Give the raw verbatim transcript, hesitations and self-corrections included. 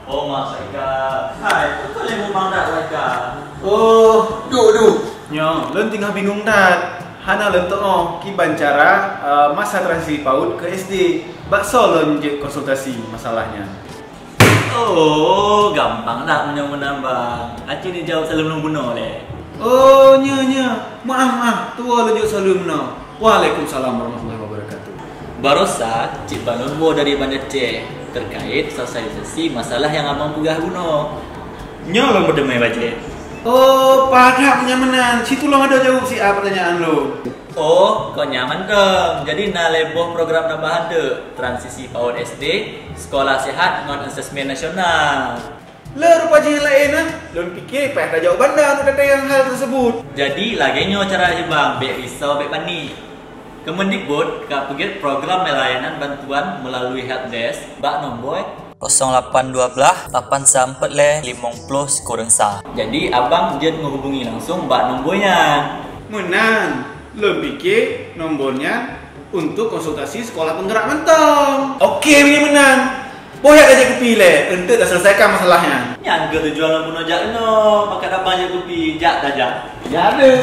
Oh, Mak Saika. Hai, peue lé mumang that, Saika? Oh, duek, duek. Nyoe, lôn teungoh bingung that. Hana lôn teu'oh kiban cara, eh, masa transisi PAUD keu S D. Bak soe lôn jeuet konsultasi masalah nyan? Oh, gampang that meunyoe meunan, Bang. Aci neujaweueb saleuem lôn bunoe lé. Oh, nyoe, nyoe. Meu'ah, meu'ah. Tuwoe lôn jaweueb saleuem bunoe. Waalaikumsalam warahmatullahi wabarakatuh. Barosa cit ban lôn woe dari Banda Aceh terkait sosialisasi masalah nyang abang peugah bunoe. Nyoe lôn peuteumé bajée. Oh, pakat meunyoe meunan. Situlông adoe jaweueb siat peutanyaan lôn. Oh, kon nyan mantong. Jadi na lhée boh program tambahan teuk, transisi PAUD S D, sekolah sehat ngon asesmen nasional. Le rupa jih nyang laén, ah. Lôn pike payah tajak u Banda untuk tateupeue hal teusebut. Jadi, lagée nyoe cara jih, Bang, bék risau, bék panik. Keumendikbud ka peugét program layanan bantuan meulalu helpdesk bak nombor kosong lapan dua belas, lapan sa empat lhée, limong ploh sikureueng sa. Jadi, abang jeuet meuhubungi langsung bak nombor nyan. Meunan, lôn pike nombor nyan untuk konsultasi sekolah penggerak mantong. Oke, meunyoe meunan. Boh jak tajak kupi lé, eunteuk taseulesaikan masalah nyan. Nyan keuh tujuan lôn bunoe jak inoe, pakat abang jak kupi, jak tajak. Jak deh.